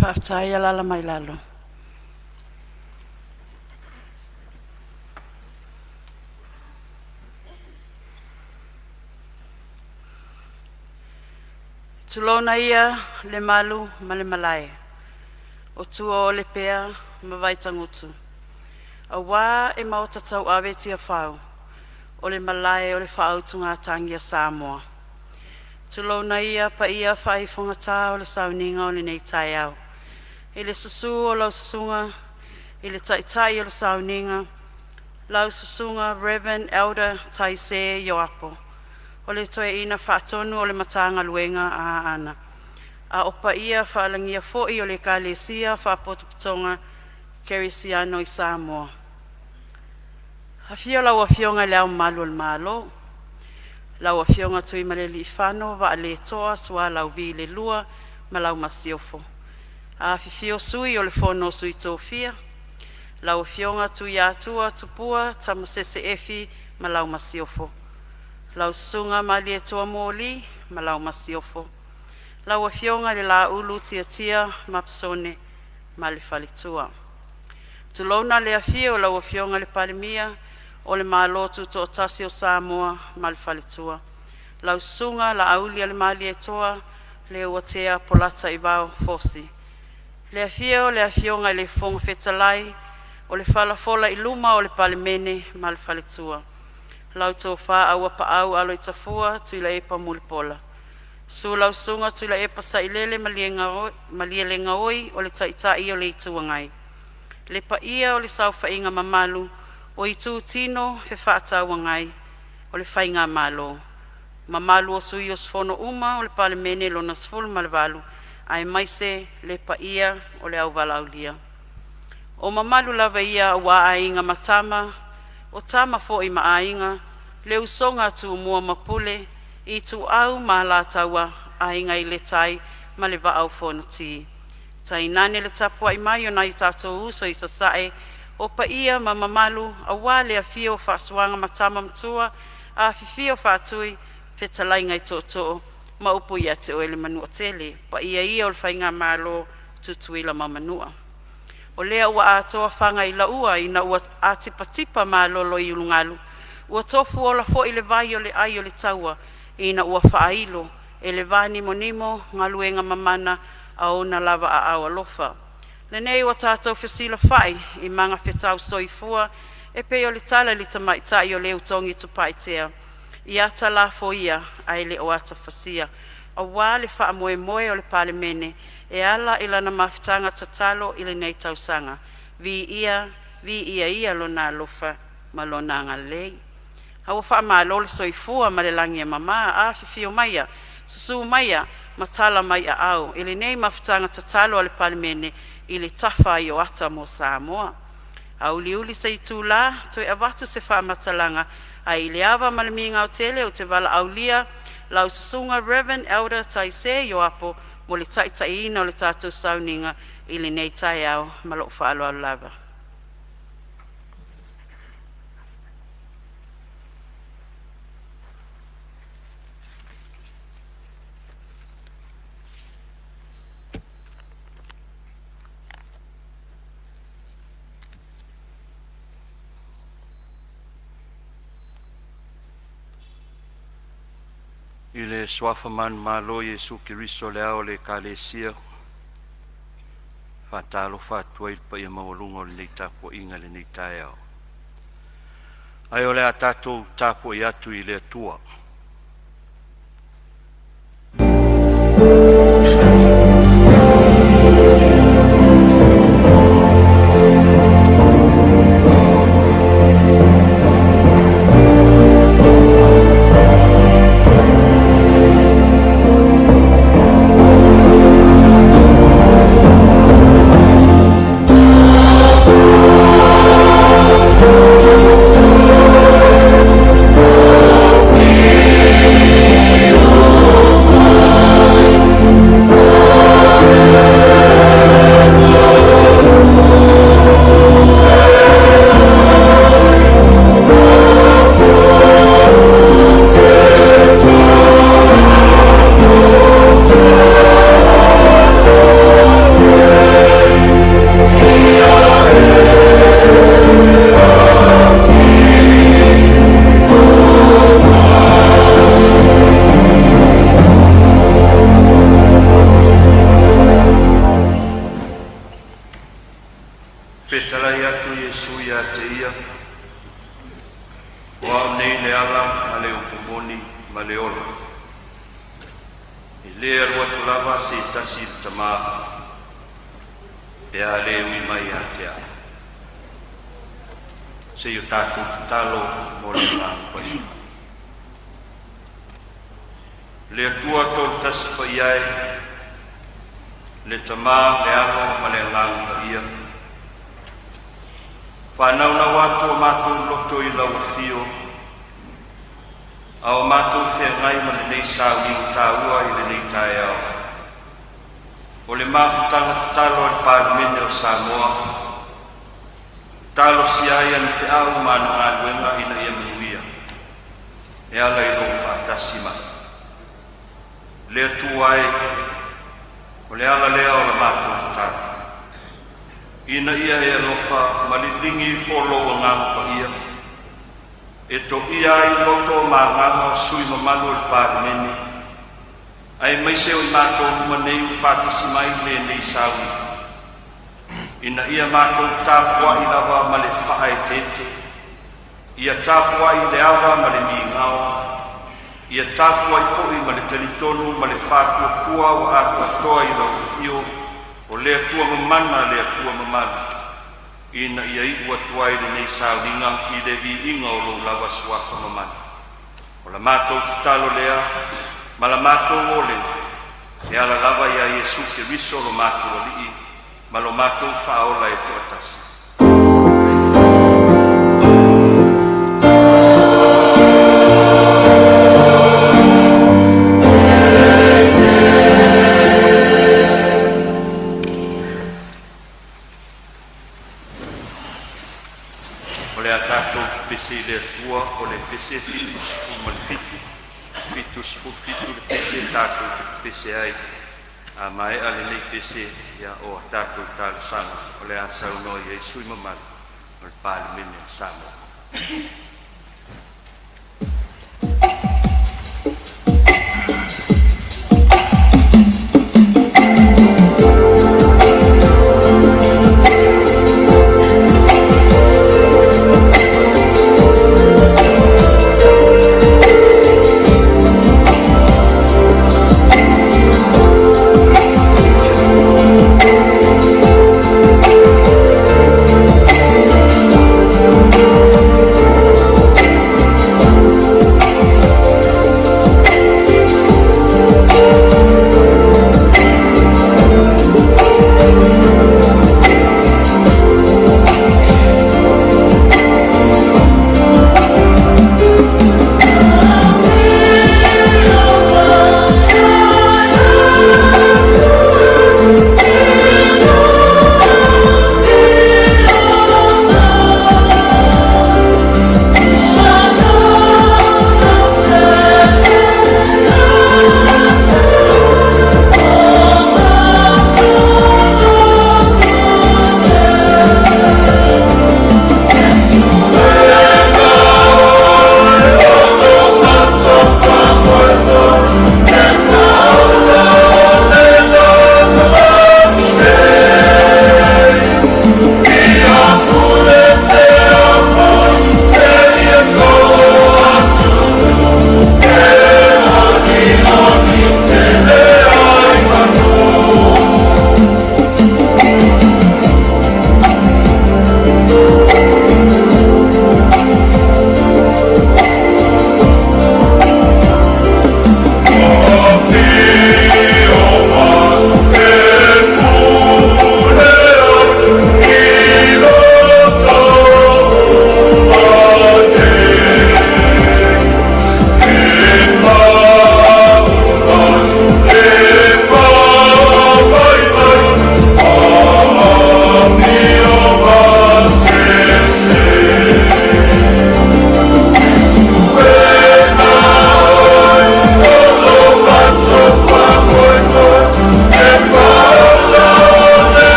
Faafetai. Alaala mai lalo. Tulouna ia le malu ma le malae o tua o Lepea ma Vaitagutu, aua e maota tauave Tiafau o le malae o le faautugatagi a Samoa. Tulouna ia paia faaifogata o le sauniga o lenei taeao, i le susu o lau susuga i le Taitai o le sauniga, lau Susuga Rev. Elder Taise Ioapo, o le Toeaina Faatonu o le Matagaluega a Aana, a o paia faalagia foi o le Ekalesia Faapotopotoga Kerisiano i Samoa. Afio lau Afioga i Le Ao Mamalu o le Malo, lau Afioga Tuimalealiifano Vaaletoa Sualauvi II ma lau Masiofo. Afifio Sui o le Fono a Sui Tofia, lau Afioga Tuiatua Tupua Tamasese Efi ma lau Masiofo. Lau Susuga Malietoa Moli ma lau Masiofo. Lau Afioga i le Laulu Tiatia Mapisone ma le Faletua. Tulouna le afio o lau Afioga i le Palemia o le Malo Tutoatasi o Samoa ma le Faletua. Lau Susuga Laaulialemalietoa Leuatea Polataivao Fosi. Le afio o le Afioga i le Fofoga Fetalai o le falafola i luma o le Palemene ma le faletua. Lau Tofa Auapaau Aloitafua Tuilaepa Mulipola. Susu lau Susuga Tuilaepa Sailele Malielegaoi o le Taitai o le Itu Agai. Le paia o le saofaiga mamalu o Itutino Fefaatauagai o le Faigamalo, mamalu o sui usufono uma o le Palemene Lona XVII, aemaise le paia o le auvalaaulia. O mamalu lava ia aua Aiga ma Tama, o Tama foi ma Aiga, le usoga a Tumua ma Pule, Ituau ma Alataua, Aiga i le Tai ma le Vaa o Fonoti. Tainane le tapuai mai o nai o tatou uso i Sasae, o paia ma mamalu aua le afio o Faasuaga ma Tama Matua, afifio Faatui, fetalaiga i Tootoo ma upu ia te oe le Manuatele. Paia ia o le Faigamalo Tutuila ma Manua. O lea ua atoa faga i laua ina ua atipatipa malolo i ulugalu, ua tofuola foi le vai o le ai o le taua ina ua faailo e le vanimonimo galuega mamana a ona lava aao alofa. Lenei ua tatou fesilafai i magafetau soifua e pei o le tala i le tamaitai o le Utogi Tupaetea, i ata lafoia ae le o ata fasia, aua le faamoemoe o le Palemene e ala i lana mafutaga tatalo i lenei tausaga. Viia, viia ia Lona alofa ma Lona agalelei. A ua faamalo le soifua ma le lagi e mama, afifio maia, susu maia ma tala mai aao i lenei mafutaga tatalo a le Palemene i le tafa ai o ata mo Samoa. Auliuli se itulā toe avatu se faamatalaga ai i le ava ma le migao tele ou te valaaulia lau Susuga Rev. Elder Taise Ioapo mo le taitaiina o le tatou sauniga i lenei taeao. Ma lou faaaloalo lava. I le suafa manumalo o Iesu Keriso o le Ao o le Ekalesia, e faatalofa atu ai i le paia maualuga o lenei tapuaiga i lenei taeao. Ae o le a tatou tapuai atu i le Atua. Fetalai atu Iesu ia te ia, “O A'u nei le ala ma le upu moni ma le ola. E le alu atu lava se tasi i le Tamā pe a le ui mai ia te A'u.” Se i o tatou tatalo mo le Agaga Paia. Le Atua Toatasi Paia e, le Tamā, le Alo ma le Agaga Paia, faanaunau atu o matou loto i lau afio, a o matou feagai ma lenei sauniga taua i lenei taeao. O le mafutaga tatalo a le Palemene o Samoa, talosia ai ana feau ma ana galuega ina ia manuia e ala i lou faatasi mai. Le Atua e, o le ala lea o la matou tatalo, ina ia e alofa ma liligi ifo lou Agaga Paia e toia ai loto ma agaga o sui usufono mamalu o le Palemene, aemaise o i matou uma nei ua faatasi mai i lenei sauniga, ina ia matou tapuai lava ma le faaeteete, ia tapuai i le ava ma le migao, ia tapuai foi ma le talitonu ma le faatuatua ua atoatoa i lau afio o le Atua mamana le Atua mamalu, ina ia iu atu ai lenei sauniga i le viiga o lou lava Suafa mamana. O la matou tatalo lea ma la matou ole e ala lava ia Iesu Keriso lo matou Alii ma lo matou Faaola e toatasi. O le a tatou pepese i le Atua o le pese 77, 77 le pese tatou te pepese ai. A maea lenei pese, ia o a tatou talosaga o le a saunoa i ai sui usufono mamalu o le Palemene o Samoa.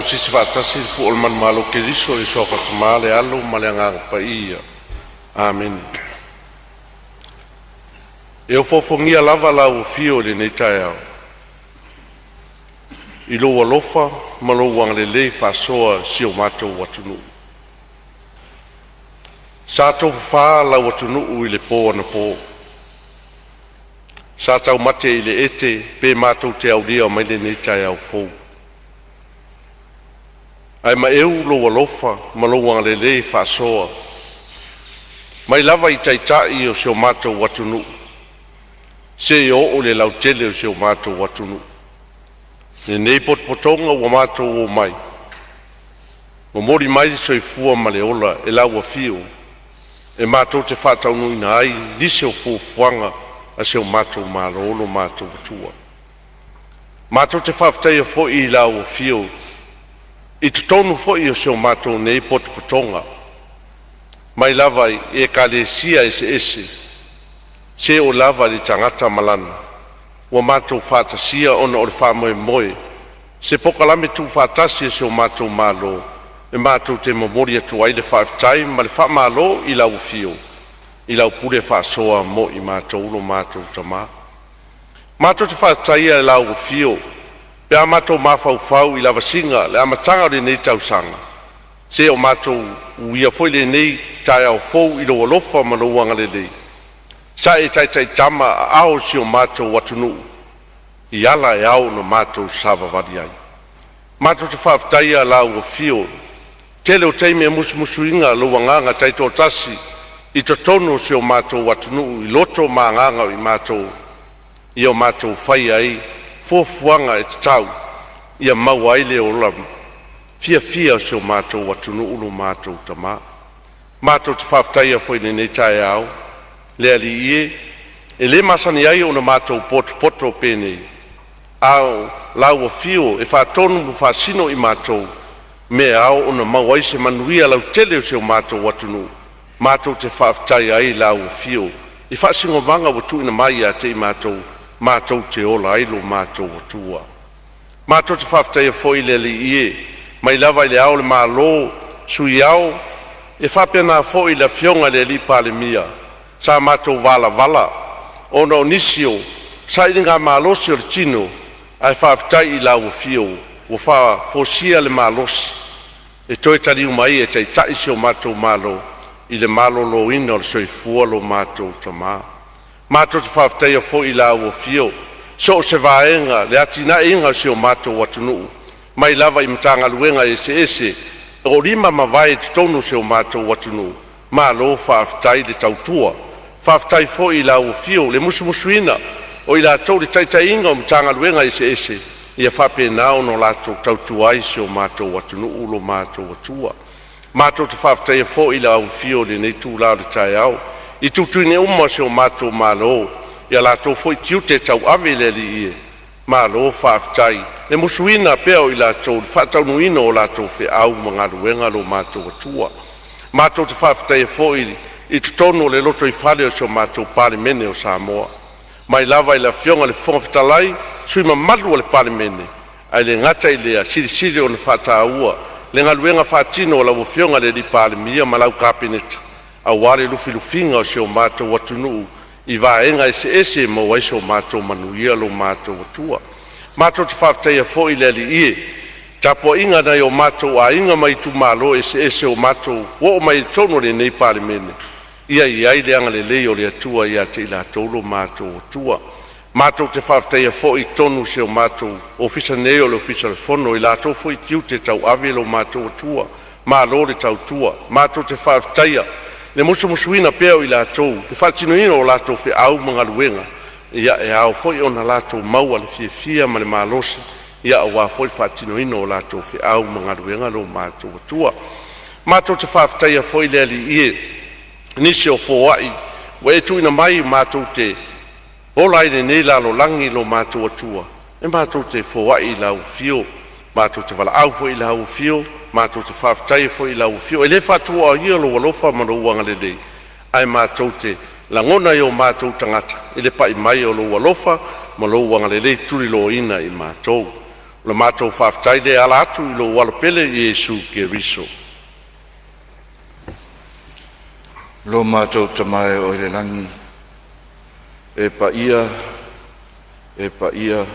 sisi faatasi le fua o le manumalo o Keriso i le suafa Tama le Alo ma le Agaga Paia. Amene. E ofoofogia lava lau afio i lenei taeao i lou alofa ma lou agalelei faasoa i si o matou atunuu. Sa tofafa lau atunuu i le po anapo, sa taumate i le ete pe matou te aulia mai lenei taeao fou. Ae maeu lou alofa ma lou agalelei faasoa mai lava i taitai o si o matou atunuu seia oo i le lautele o si o matou atunuu. Lenei potopotoga ua matou omai, momoli mai le soifua ma le ola i lau afio e matou te faataunuuina ai nisi o fuafuaga a si o matou Malo lo matou Atua. Matou te faafetaia foi i lau afio i totonu foi o si o matou nei potopotoga, mai lava i Ekalesia eseese seia oo lava i le tagata ma lana ua matou faatasia ona o le faamoemoe, se polokalame tuufaatasi a si o matou Malo e matou te momoli atu ai le faafetai ma le faamalo i lau afio i lau pule faasoa mo i matou lo matou Tama. Matou te faafetaia lau afio pe a matou mafaufau i le lavasiga i le amataga o lenei tausaga seia o matou uia foi lenei taeao fou i lou alofa ma lou agalelei sa e taitaitama aao o si o matou atunuu i ala e ao ona matou savavali ai. Matou te faafetaia lau afio i le tele o taimi e musumusuina lou agaga taitoatasi i totonu o si o matou atunuu i loto ma agaga o i matou ia o matou faia ai fuafuaga e tatau ia maua ai le ola fiafia o si o matou atunuu lo matou Tama. Matou te faafetaia foi i lenei taeao le Alii e, e le masani ai ona matou potopoto penei, a o lau afio e faatonu ma faasino i matou mea e ao ona maua ai se manuia lautele o si o matou atunuu. Matou te faafetai ai i lau afio i faasinomaga ua tuuina mai ia te i matou, matou te ola ai lo matou Atua. Matou te faafetaia foi le Alii e, mai lava i Le Ao o le Malo, Sui Ao, e faapena foi le Afioga i le Palemia sa matou valavala ona o nisi o sailigamalosi o le tino, ae faafetai i lau afio ua faafosia le malosi e toe taliu mai e taitai si o matou Malo i le maloloina o le soifua lo matou tama. Matou te faafetaia foi lau afio i so o se vaega i le atinaeina o si o matou atunuu, mai lava i Matagaluega eseese o lo o lima ma vae i totonu o si o matou atunuu. Malo faafetai le tautua. Faafetai foi i lau afio i le musumusuina o i latou i le taitaiina o Matagaluega eseese ia faapena ona latou tautua ai i si o matou atunuu lo matou Atua. Matou te faafetaia foi lau afio i lenei itula o le taeao i tutuini uma o si o matou Malo i a latou foi tiute tauave. Le Alii e, malo faafetai le musuina pea o i latou i le faataunuuina o latou feau ma galuega lo matou Atua. Matou te faafetaia foi i totonu o le lotoifale o si o matou Palemene o Samoa, mai lava i le Afioga i le Fofoga Fetalai, sui usufono mamalu o le Palemene, ae le gata i lea, silisili ona faataua le galuega faatino a lau Afioga i le Palemia ma lau Kapeneta aua le lufilufiina o si o matou atunuu i vaega eseese e maua ai so matou manuia lo matou Atua. Matou te faafetaia foi le Alii e, i le tapuaiga a nai o matou aiga mai itumalo eseese ua matou oo mai ai i totonu o lenei Palemene, ia i ai le agalelei o le Atua ia te i latou lo matou Atua. Matou te faafetaia foi totonu o si o matou ofisa nei o le Ofisa o le Fono i latou foi tiute tauave lo matou Atua, malo le tautua. Matou te faafetaia le musumusuina pea o i latou i le faatinoina o latou feau ma galuega, ia e ao foi ona latou maua le fiafia ma le malosi aua foi le faatinoina o latou feau ma galuega lo matou Atua. Matou te faafetaia foi le Alii e, i nisi o foai ua e tuuina mai matou te ola ai i lenei lalolagi lo matou Atua, e matou te foai i lau afio, matou te valaau foi i lau afio, matou te faafetaia foi i lau afio. E le faatuaia lou alofa ma lou agalelei, ae matou te lagona i o matou tagata i le pai mai o lou alofa ma lou agalelei tuliloaina i matou. O le matou faafetai lea e ala atu i lou alo pele Iesu Keriso. Lo matou Tama e oo i le lagi, e paia, e paia,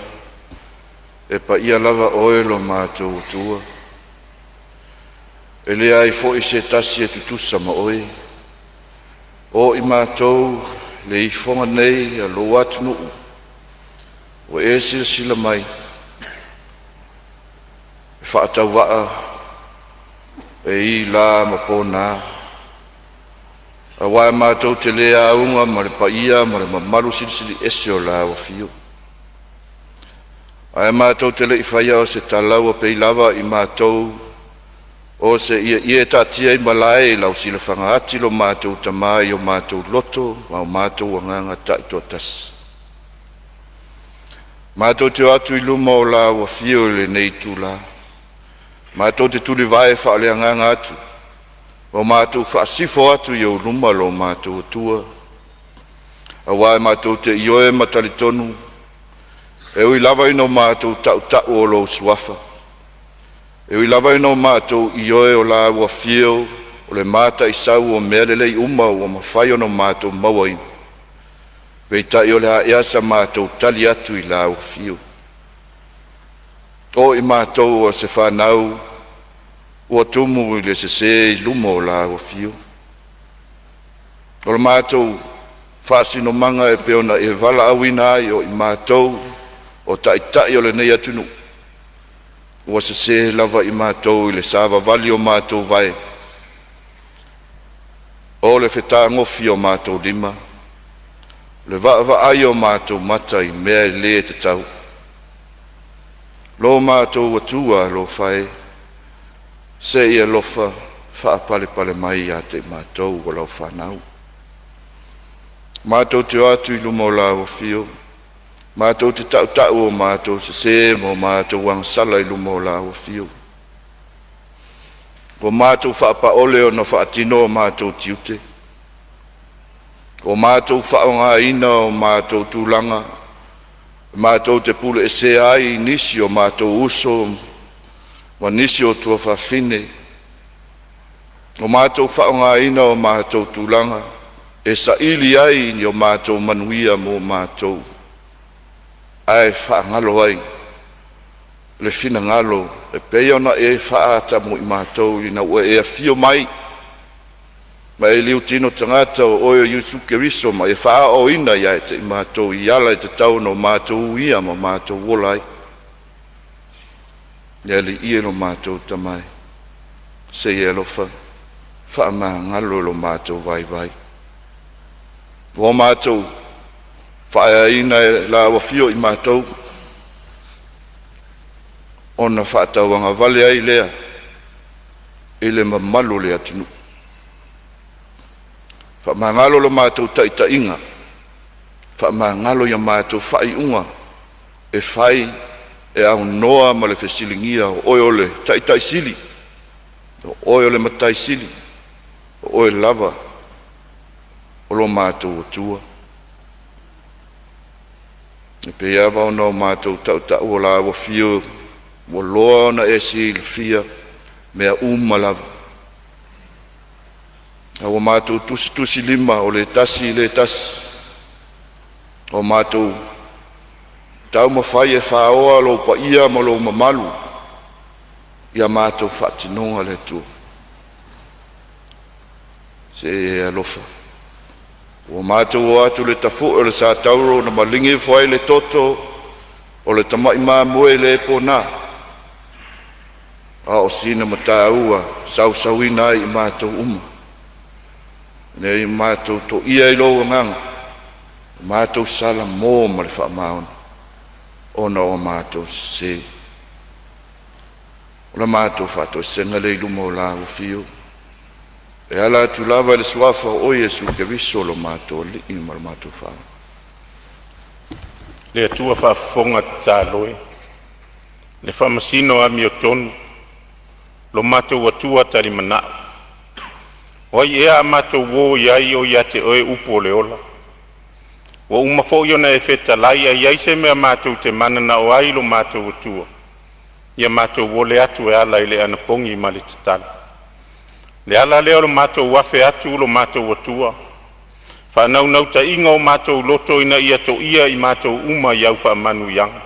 e paia lava Oe lo matou Atua, e leai foi se tasi e tutusa ma Oe. O i matou le ifoga nei a lou atunuu ua e silasila mai e faatauvaa e i la ma pona, aua matou te le auga ma le paia ma le mamalu silisili ese o Lau Afio. Ae matou te le i faia o se tala ua pei lava i matou o se ieie taatia i malae i lau silafaga ati lo matou Tama i o matou loto ma o matou agaga taitoatasi. Matou te o atu i luma o Lau Afio i lenei itula, matou te tulivae faaleagaga atu ma matou faasifo atu i ou luma lo matou Atua, aua matou te ioe ma talitonu, e ui lava ina o matou tautau o Lou Suafa, e ui lava ina o matou ioe o Lau Afio o le Mataisau o mea lelei uma ua mafai ona matou mauaina, peitai o le a ea sa matou tali atu i Lau Afio? O i matou o se fanau ua tumu i le sese i luma o Lau Afio. O le matou faasinomaga e pei ona e valaauina ai o i matou o taitai o lenei atunuu, ua sese lava i matou i le savavali o matou vae, o le fetagofi o matou lima, o le vaavaai o matou mata i mea e le tatau. Lo matou Atua alofa e, se i alofa faapalepale mai ia te i matou o lau fanau. Matou te o atu i luma o lau afio, matou te tautau o matou sese ma o matou agasala i luma o lau afio. Ua matou faapaole ona faatino o matou tiute, ua matou faaaogaina o matou tulaga matou te puleesea ai i nisi o matou uso ma nisi o tuafafine, ua matou faaaogaina o matou tulaga e saili ai ni o matou manuia mo matou, ae faagalo ai le finagalo e pei ona e faaata mo i matou ina ua e afio mai ma e liutino tagata o Oe o Iesu Keriso ma e faaooina ia te i matou i ala e tatau ona matou uia ma matou ola ai. Le Alii e lo matou Tama e, se i e alofa faamagalo lo matou vaivai. Ua matou faaeaina e lau afio i matou, ona faatauagavale ai lea i le mamalu o le atunuu. Faamagalo lo matou taitaiga, faamagalo ia matou faaiuga e fai e aunoa ma le fesiligia o Oe o le Taitai Sili, o Oe o le Matai Sili, o Oe lava o lo matou Atua. E pei lava ona o matou tautau o Lau Afio ua loa ona e silafia mea uma lava, a ua matou tusitusilima o le tasi i le tasi, o matou taumafai e faoa lou paia ma lou mamalu ia matou faatinoga le Atua. Se e alofa ua matou o atu i le tafue o le sa-tauro na maligi ifo ai le toto o le tamai mamoe le pona, a o sina mataua sausuina ai i matou uma, ina ia matou toia i lou agaga, matou salamo ma le faamaoni ona o a matou sese. O le matou faatoesega lea i luma o lau afio e ala atu lava i le suafa o Iesu Keriso lo matou Alii ma lo matou Faaola. Le Atua faafofoga tatalo e, le faamasino amiotonu, lo matou Atua talimanao. O ai ea a matou o iai o ia te Oe upu o le ola. Ua uma foi ona e fetalai, a i ai se mea matou te mananao ai lo matou Atua, Ia matou ole atu e ala i le anapogi ma le tatalo. O le ala lea o le matou afe atu o lo matou Atua, faanaunautaiga o matou loto ina ia toia i matou uma i au faamanuiaga.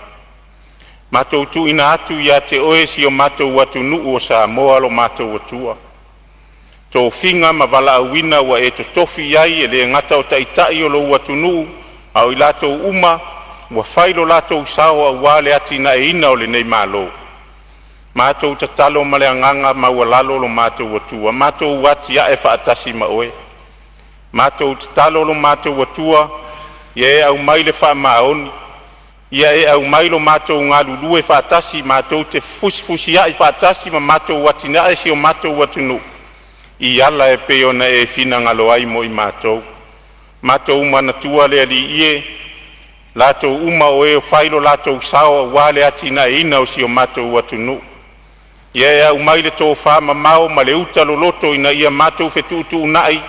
Matou tuuina atu ia te Oe si o matou atunuu o Samoa lo matou Atua, tofiga ma valaauina ua e totofi i ai e le gata o Taitai o lou atunuu, a o i latou uma ua fai lo latou sao aua le atinaeina o lenei Malo. Matou tatalo ma le agaga maualalo lo matou Atua, matou atiae faatasi ma Oe. Matou tatalo lo matou Atua, ia e aumai le faamaoni, ia e aumai lo matou galulue faatasi matou te fefusifusiai faatasi ma matou atinae si o matou atunuu i ala e pei ona e finagalo ai mo i matou. Matou manatua le Alii e, latou uma o e ua fai lo latou sao aua le atinaeina o si o matou atunuu. Ia e aumai le tofamamao ma le uta loloto ina ia matou fetuutuunai,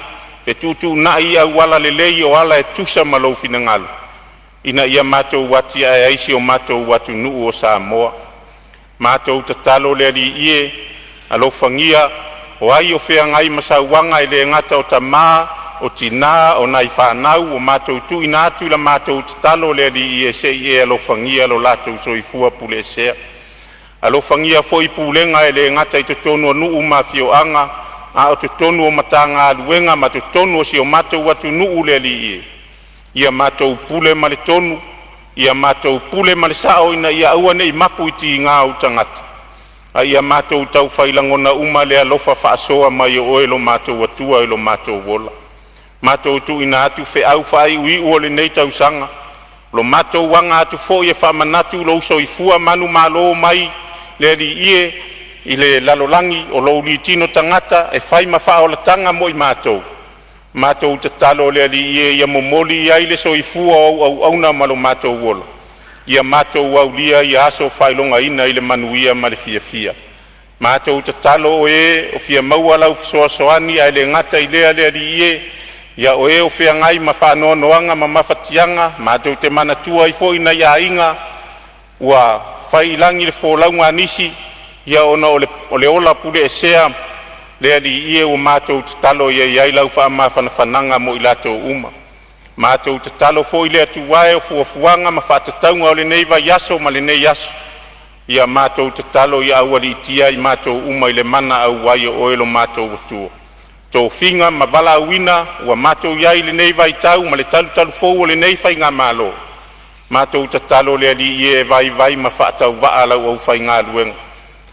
fetuutuunai i auala lelei o ala e tusa ma Lou finagalo, ina ia matou atiae ai si o matou atunuu o Samoa. Matou tatalo le Alii e, alofagia o ai o feagai ma sauaga, e le gata o tama, o tina, o nai fanau, ua matou tuuina atu la matou tatalo le Alii e, se i e alofagia lo latou soifua puleesea. Alofagia foi pulega e le gata i totonu o nuu ma afioaga, a o totonu o Matagaluega ma totonu o si o matou atunuu le Alii e. Ia matou pule ma le tonu, ia matou pule ma le sao ina ia aua ne i mapu i tiga o ou tagata, a ia matou taufai lagona uma le alofa faasoa mai o Oe lo matou Atua i lo matou ola. Matou tuuina atu feau faaiuiu o lenei tausaga, lo matou aga atu foi e faamanatu lou soifua manumalo mai le Alii e i le lalolagi, o lou itino tagata e fai ma faaolataga mo i matou. Matou tatalo le Alii e ia momoli i ai le soifua o au auauna ma lo matou ola, ia matou aulia ia aso faailogaina i le manuia ma le fiafia. Matou tatalo o e o fia maua lau fesoasoani, ae le gata i lea le Alii e, ia o e o feagai ma faanoanoaga ma mafatiaga. Matou te manatua ai foi nai aiga ua faiilagi le folauga a nisi, ia ona o le ola puleesea. Le Alii e, ua matou tatalo ia i ai lau faamafanafanaga mo i latou uma. Matou tatalo foi le Atua e, o fuafuaga ma faatatauga o lenei vaiaso ma lenei aso, ia matou tatalo ia aualiitia i matou uma i le mana auai o Oe lo matou Atua. Tofiga ma valaauina ua matou i ai i lenei vaitau ma le talutalufou o lenei faigamalo, matou tatalo le Alii e, e vaivai ma faatauvaa lau aufaigaluega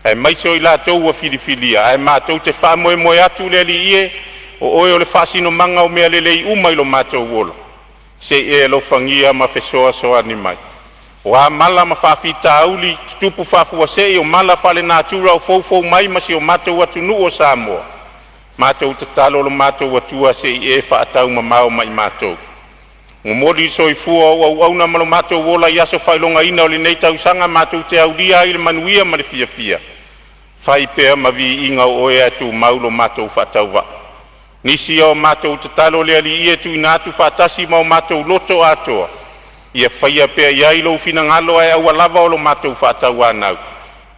aemaise o i latou ua filifilia. Ae matou te faamoemoe atu le Alii e, o Oe o le faasinomaga o mea lelei uma i lo matou ola. Se i e alofagia ma fesoasoani mai. O a mala ma faafitauli tutupu faafuasei, o mala faalenatura o foufou mai ma si o matou atunuu o Samoa, matou tatalo lo matou Atua se i e faataumamao ma i matou. Momoli le soifua o au auauna ma lo matou ola i aso faailogaina o lenei tausaga matou te aulia ai le manuia ma le fiafia, fai pea ma viiga o Oe ae tumau lo matou faatauvaa. Nisi a matou tatalo le Alii e tuuina atu faatasi ma o matou loto atoa, ia faia pea i ai lou finagalo ae aua lava lo matou faatauanau.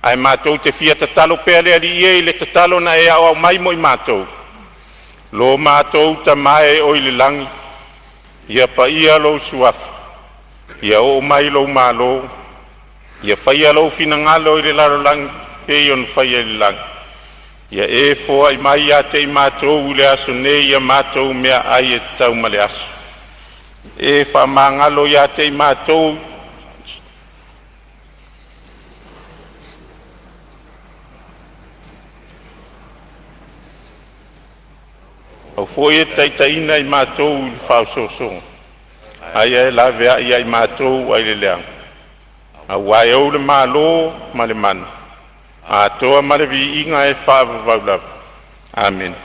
Ae matou te fia tatalo pea le Alii e i le tatalo na e aoao mai mo i matou. Lo matou Tama e oi le lagi, ia paia lou Suafa, ia oo mai lou malo, ia faia lou finagalo i le lalolagi e pei ona faia i le lagi. Ia e foai mai ia te i matou i le aso nei a matou meaai e tatau ma le aso. Ia e faamagalo ia te i matou Aua foi e te taitaiina i matou i le faaosoosoga, ae ia e laveai ia i matou ai le leaga, aua e ou le malo ma le mana, atoa ma le viiga e faavavau lava. Amene.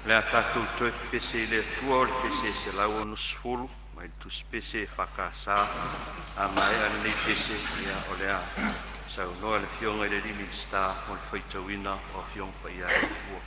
O le a tatou toe pepese i le Atua o le pese 160 mai le Tusi Pese EFKS. A maea lenei pese, ia o le a saunoa le Afioga i le Minisita mo le faitauina o Afioga Paia a le Atua.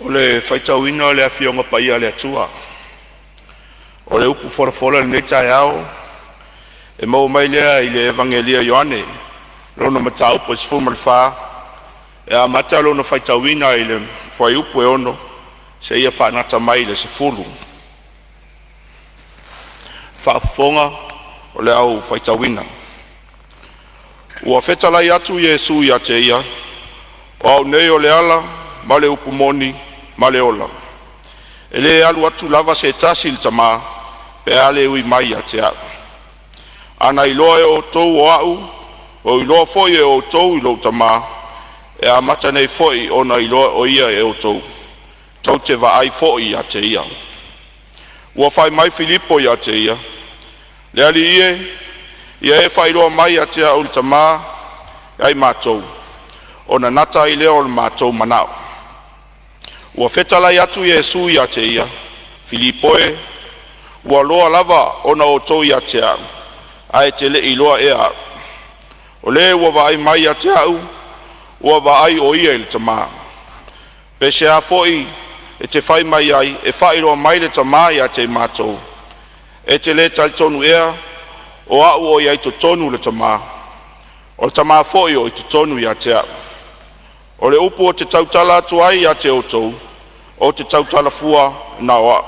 O le faitauina o le Afioga Paia a le Atua, o le upu folafola i lenei taeao, e maua mai lea i le Evagelia a Ioane, lona mataupu e 14, e amata lona faitauina i le fuaiupu e 6 seia fa'anata mai i le 10. Faafofoga o le au faitauina. Ua fetalai atu Iesu ia te ia, “O Au nei o le ala ma le upu moni ma le ola. E le alu atu lava se tasi i le Tama pe a le ui mai ia te au. A na iloa e outou o au, ua iloa foi e outou i lou Tama. E amata nei foi ona iloa o ia e outou, tou te vaai foi ia te ia.” Ua fai mai Filipo ia te ia, “Le Alii e, ia e faailoa mai ia te atou le Tama ia i matou, ona nata ai lea o lo matou manao.” Ua fetalai atu Iesu ia te ia, “Filipo e, ua loa lava ona outou ia te au, ae e te le i iloa ea au? O le ua vaai mai ia te au, ua vaai o ia i le Tama. Pe sea foi e te fai mai ai, ‘E faailoa mai le Tama ia te i matou?’ E te le talitonu ea o au e i ai i totonu o le Tama, o le Tama foi o i totonu ia te au? O le upu ou te tautala atu ai ia te outou, ou te tautala fua na o au,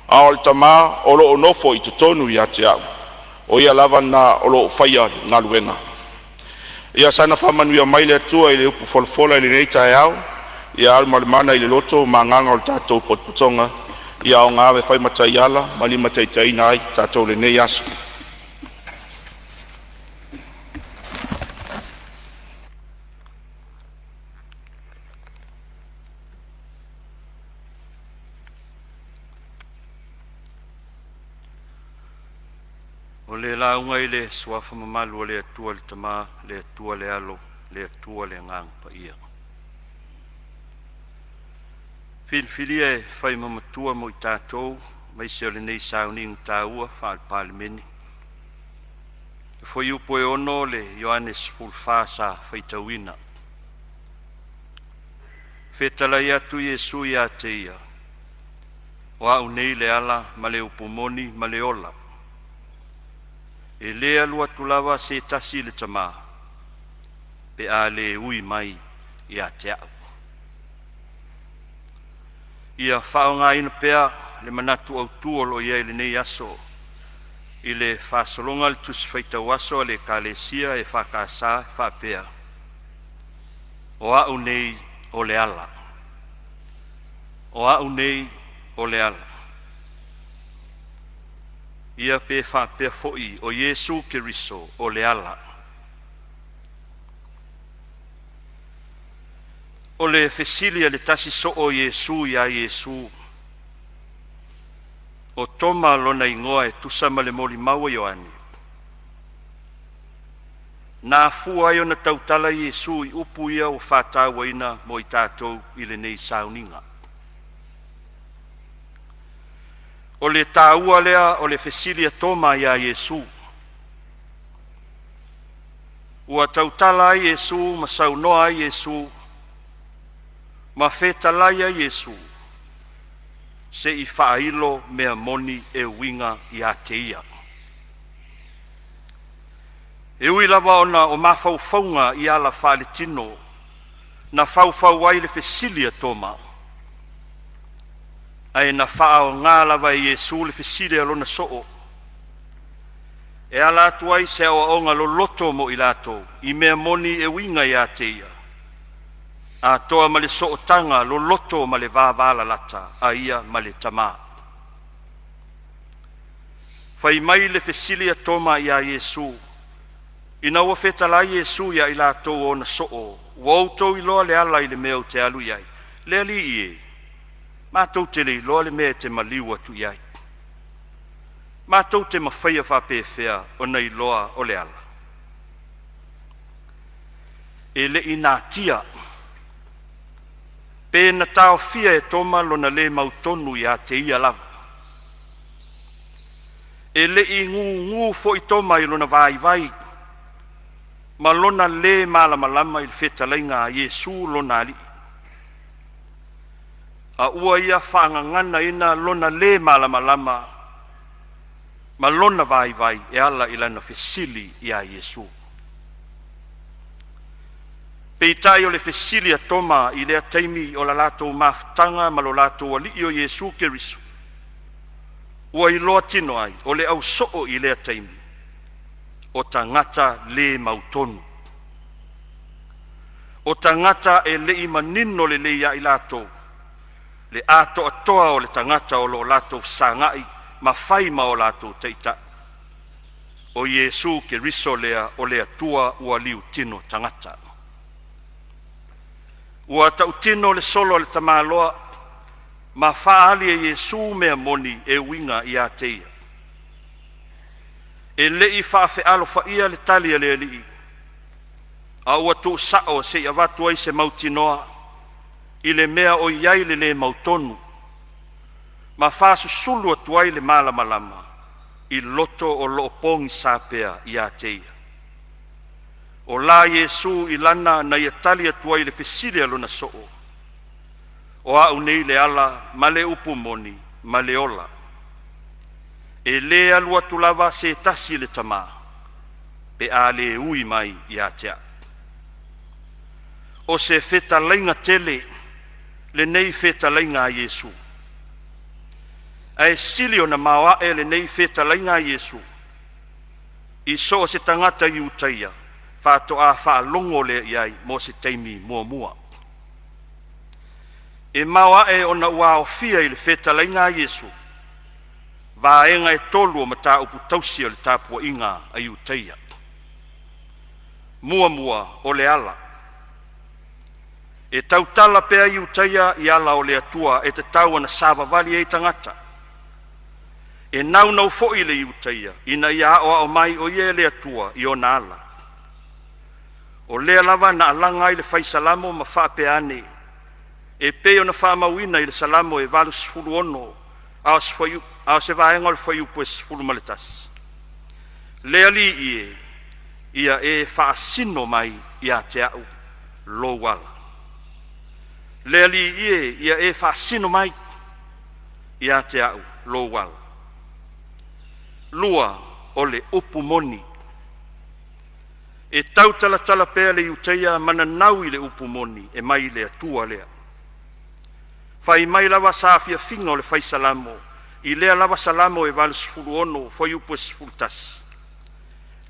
a o le Tama o lo o nofo i totonu ia te au, o Ia lava lena o lo o faia le galuega. Ia saga faamanuia mai le Atua i le upu folafola i lenei taeao, ia alu ma le mana i le loto ma agaga o le tatou potopotoga, ia aoga e fai ma taiala ma limataitaiina ai tatou i lenei aso. O le lauga i le Suafa mamalu o le Atua le Tama, le Atua le Alo, le Atua le Agaga Paia. Filifilia e fai ma Matua mo i tatou aemaise o lenei sauniga taua faa-Palemene, le fuaiupu e 6 o le Ioane 14 sa faitauina. Fetalai atu Iesu ia te ia, “O au nei le ala ma le upu moni ma le ola. E le alu atu lava se tasi i le Tama pe a le ui mai ia te au.” Ia faaaogaina pea le manatu autu o lo o i ai i lenei aso i le faasologa o le Tusi Faitau Aso a le Ekalesia EFKS e faapea: O A'u nei o le Ala. O A'u nei o le Ala. Ia pe faapea foi o Iesu Keriso o le Ala. O le fesili a le tasi soo o Iesu ia Iesu, o Toma lona igoa e tusa ma le molimau a Ioane, na afua ai ona tautala Iesu i upu ia ua faatauaina mo i tatou i lenei sauniga. O le taua lea o le fesili a Toma ia Iesu. Ua tautala ai Iesu ma saunoa ai Iesu ma fetalai ai Iesu se'i faailo mea moni e uiga ia te Ia. E ui lava ona o mafaufauga i ala faaletino na faufau ai le fesili a Toma, ae na faaaoga lava e Iesu le fesili a lona soo e ala atu ai se aoaoga loloto mo i latou i mea moni e uiga ia te Ia, atoa ma le sootaga loloto ma le vavalalata a Ia ma le Tama. Fai mai le fesili a Toma ia Iesu, ina ua fetalai Iesu ia i latou o ona soo, “Ua outou iloa le ala i le mea ou te alu ai.” “Le Alii e, matou te le iloa le mea e te maliu atu i ai. Matou te mafaia faapefea ona iloa o le ala?” E le i natia pe na taofia e Toma lona le mautonu ia te ia lava. E le i gugu foi Toma i lona vaivai ma lona le malamalama i le fetalaiga a Iesu lona Alii. A ua ia faagaganaina lona lē malamalama ma lona vaivai e ala i lana fesili ia Iesu. Peitai o le fesili a Toma i lea taimi o le latou mafutaga ma lo latou Alii o Iesu Keriso, ua iloa tino ai o le au soo i lea taimi, o tagata le mautonu. O tagata e le i manino lelei ia i latou le atoatoa o le tagata o lo o latou fesagai ma fai ma o latou Taitai, o Iesu Keriso lea o le Atua ua liutino tagata. Ua tautino le solo a le tamaloa ma faaali e Iesu mea moni e uiga ia te ia. E le i faafealofaia le tali a le Alii, a ua tuusao se i avatu ai se mautinoa i le mea o i ai le le mautonu ma faasusulu atu ai le malamalama i loto o lo o pogisa pea ia te ia. O la Iesu i lana na ia tali atu ai i le fesili a lona soo, “O au nei le ala ma le upu moni ma le ola. E le alu atu lava se tasi i le Tama pe a le ui mai ia te au.” O se fetalaiga tele lenei fetalaiga a Iesu, ae sili ona maoae lenei fetalaiga a Iesu i so o se tagata Iutaia faatoa faalogo lea i ai mo se taimi muamua. E maoae ona ua aofia i le fetalaiga a Iesu vaega e tolu o mataupu tausi a le tapuaiga a Iutaia. Muamua, o le ala. E tautala pea Iutaia i ala o le Atua e tatau ona savavali ai tagata. E naunau foi le Iutaia ina ia aoao mai o ia e le Atua i ona ala. O lea lava na alaga ai le Fai Salamo ma faapea ane, e pei ona faamauina i le Salamo e 86 a o se vaega o le fuaiupu e 11, “Le Alii e, ia e faasino mai ia te a'u lou ala. Le Alii e, ia e faasino mai ia te a'u lou ala.” Lua, o le upu moni. E tautalatala pea le Iutaia ma nanau i le upu moni e mai le Atua lea. Fai mai lava saafiafiga o le Fai Salamo i lea lava Salamo e 86 fuaiupu e 11,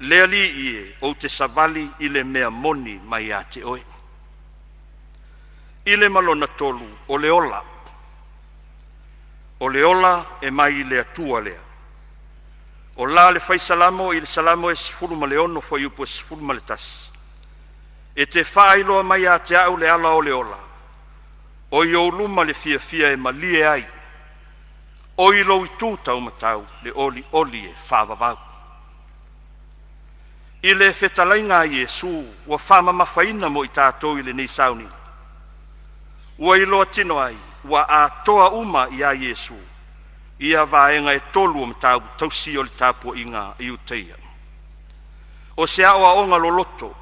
“Le Alii e, ou te savali i le mea moni mai ia te oe.” I le ma lona tolu, o le ola. O le ola e mai le Atua lea. O la le Fai Salamo i le Salamo e 16 fuaiupu e 11, “E te faailoa mai ia te a'u le ala o le ola, o i ou luma le fiafia e malie ai, o i lou itu taumatau le olioli e faavavau.” I le fetalaiga a Iesu ua faamamafaina mo i tatou i lenei sauniga, ua iloa tino ai ua atoa uma ia Iesu ia vaega e tolu o mataupu tausi o le tapuaiga a Iutaia. O se aoaoga loloto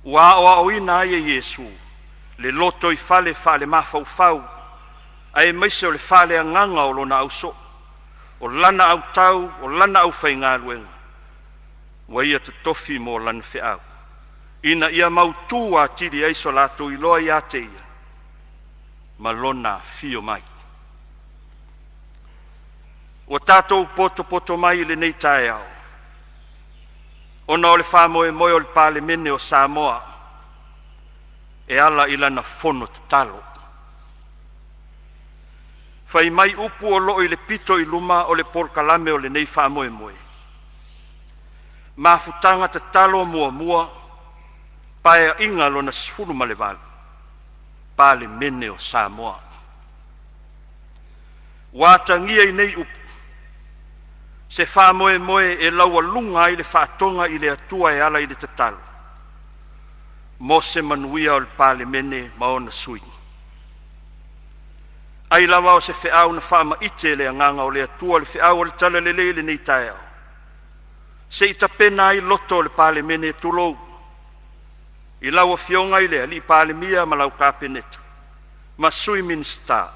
ua aoaoina ai e Iesu le lotoifale faalemafaufau aemaise o le faaleagaga o lona ausoo, o lana autau, o lana aufaigaluega ua ia totofi mo lana feau, ina ia mautu atili ai so latou iloa ia te Ia ma Lona afio mai. Ua tatou potopoto mai i lenei taeao ona o le faamoemoe o le Palemene o Samoa e ala i lana fono tatalo. Fai mai upu o lo o i le pito i luma o le polokalame o lenei faamoemoe, Mafutaga Tatalo Muamua, Paeaiga Lona XVIII, Palemene o Samoa. Ua atagia i nei upu se faamoemoe e laualuga ai le faatoga i le Atua e ala i le tatalo mo se manuia o le Palemene ma ona sui. Ai lava o se feau na faamaite e le Agaga o le Atua le feau o le Talalelei i lenei taeao, se i tapena ai loto o le Palemene, tulou, i lau Afioga i le Palemia ma lau Kapeneta ma Sui Minisita.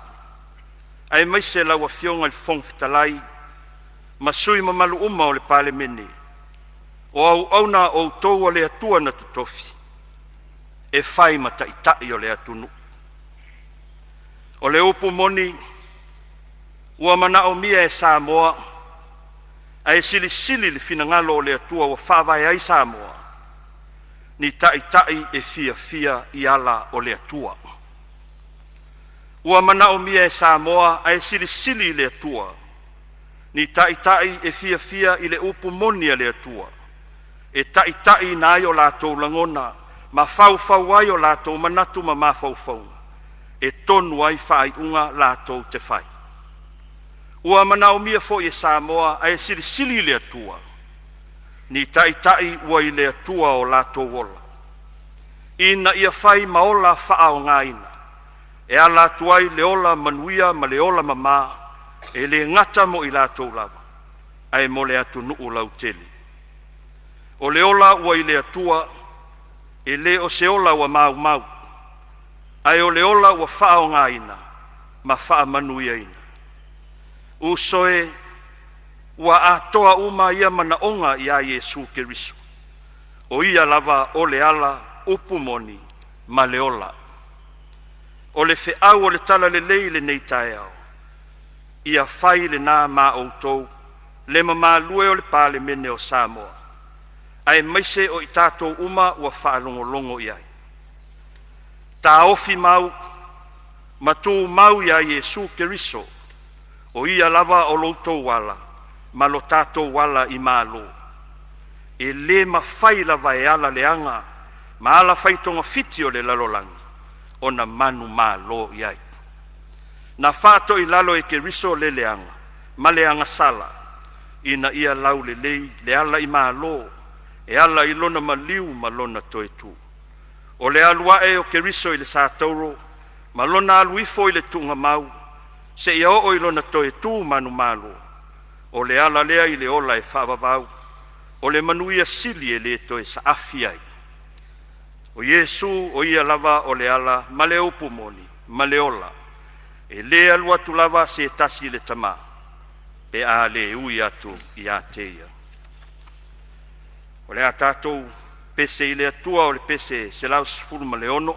Aemaise lau Afioga i le Fofoga Fetalai ma sui usufono mamalu uma o le Palemene, o auauna a outou a le Atua na totofi e fai ma taitai o le atunuu. O le upu moni, ua manaomia e Samoa ae silisili le finagalo o le Atua ua faavae ai Samoa, ni taitai e fiafia i ala o le Atua. Ua manaomia e Samoa ae silisili i le Atua ni taitai e fiafia i le upu moni a le Atua, e taitaiina ai o latou lagona ma faufau ai o latou manatu ma mafaufauga e tonu ai faaiuga latou te fai. Ua manaomia foi e Samoa ae silisili i le Atua ni taitai ua i le Atua o latou ola, ina ia fai ma ola faaaogaina e ala atu ai le ola manuia ma le ola mama, e le gata mo i latou lava, ae mo le atunuu lautele. O le ola ua i le Atua, e le o se ola ua maumau, ae o le ola ua faaaogaina ma faamanuiaina. Uso e, ua atoa uma ia manaoga ia Iesu Keriso, o Ia lava o le ala, upu moni ma le ola. O le feau o le talalelei i lenei taeao, ia fai lena ma outou le mamalu e o le Palemene o Samoa, aemaise o i tatou uma ua faalogologo i ai. Taofi mau ma tumau ia Iesu Keriso, o Ia lava o lo outou ala ma lo tatou ala i malo. E le mafai lava e ala leaga ma ala fai togafiti o le lalolagi ona manumalo i ai. Na faatoilalo e Keriso le leaga ma le agasala ina ia laulelei le ala i malo e ala i lona maliu ma lona toe tu. O le alu ae o Keriso i le satauro ma lona alu ifo i le tuugamau seia oo i lona toe tu manumalo, o le ala lea i le ola e faavavau, o le manuia sili e le toe saafi ai. O Iesu o Ia lava o le ala ma le upu moni ma le ola. E le alu atu lava se tasi i le Tama pe a le ui atu ia te Ia. O le a tatou pese i le Atua o le pese 116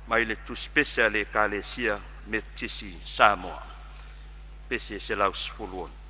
mai le Tusi Pese a le Ekalesia Metotisi i Samoa. Pese 116.